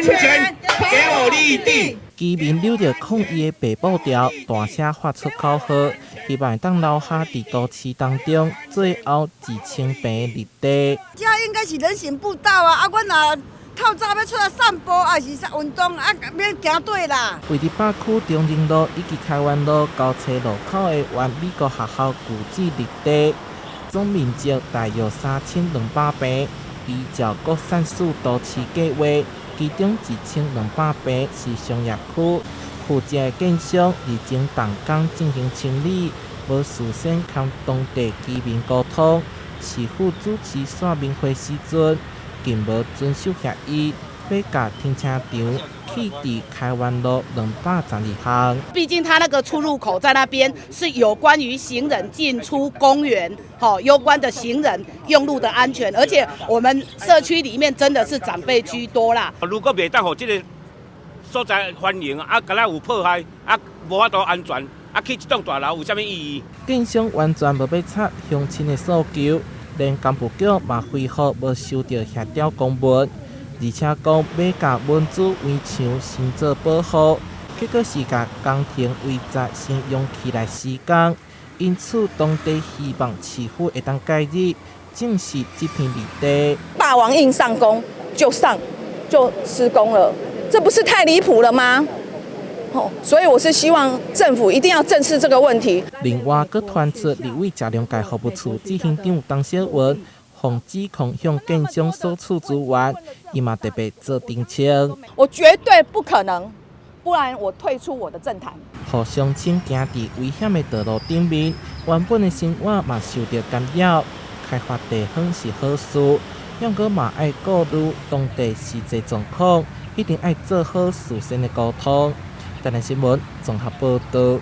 權給我綠地。居民扭著抗議的白布條，大聲發出口號，希望會當留下佇都市當中最後一千坪綠地。這應該是人行步道啊！啊，阮若透早欲出來散步，抑是啥運動啊，免行對啦。位佇北區中正路以及開元路交叉路口的原美國學校舊址綠地，總面積大約3200坪，依照國產署都市計畫，其中1200坪是商業區，負責的建商日前動工進行清理，無事先佮當地居民溝通，市府主持說明會時陣，更無遵守協議，欲共停車場起佇開元路212巷。畢竟它那個出入口在那邊，是有關於行人進出公園，吼，攸關的行人用路的安全，而且我們社區裡面真的是長輩居多啦。如果袂當予這个所在繁榮，啊，敢若有破壞，啊，無法度安全，啊，起這棟大樓有啥物意義？建商完全無欲插鄉親的訴求，連工部局嘛回覆無收著協調公文，而且講欲共文資圍牆先做保護，結果是共工程圍閘先用起來施工，因此當地希望市府會當介入，正視這片綠地。霸王硬上弓就上就施工了，這不是太離譜了嗎？所以我是希望政府一定要正視這個問題。另外，閣傳出立委謝龍介服務處執行長董小雲，予指控向建商索取資源，伊嘛特別做澄清。我絕對不可能，不然我退出我的政壇。予鄉親行佇危險的道路頂面，原本的生活嘛受著干擾。開發地方是好事，毋過嘛愛顧慮當地實際狀況，一定愛做好事先的溝通。台南新聞綜合報導。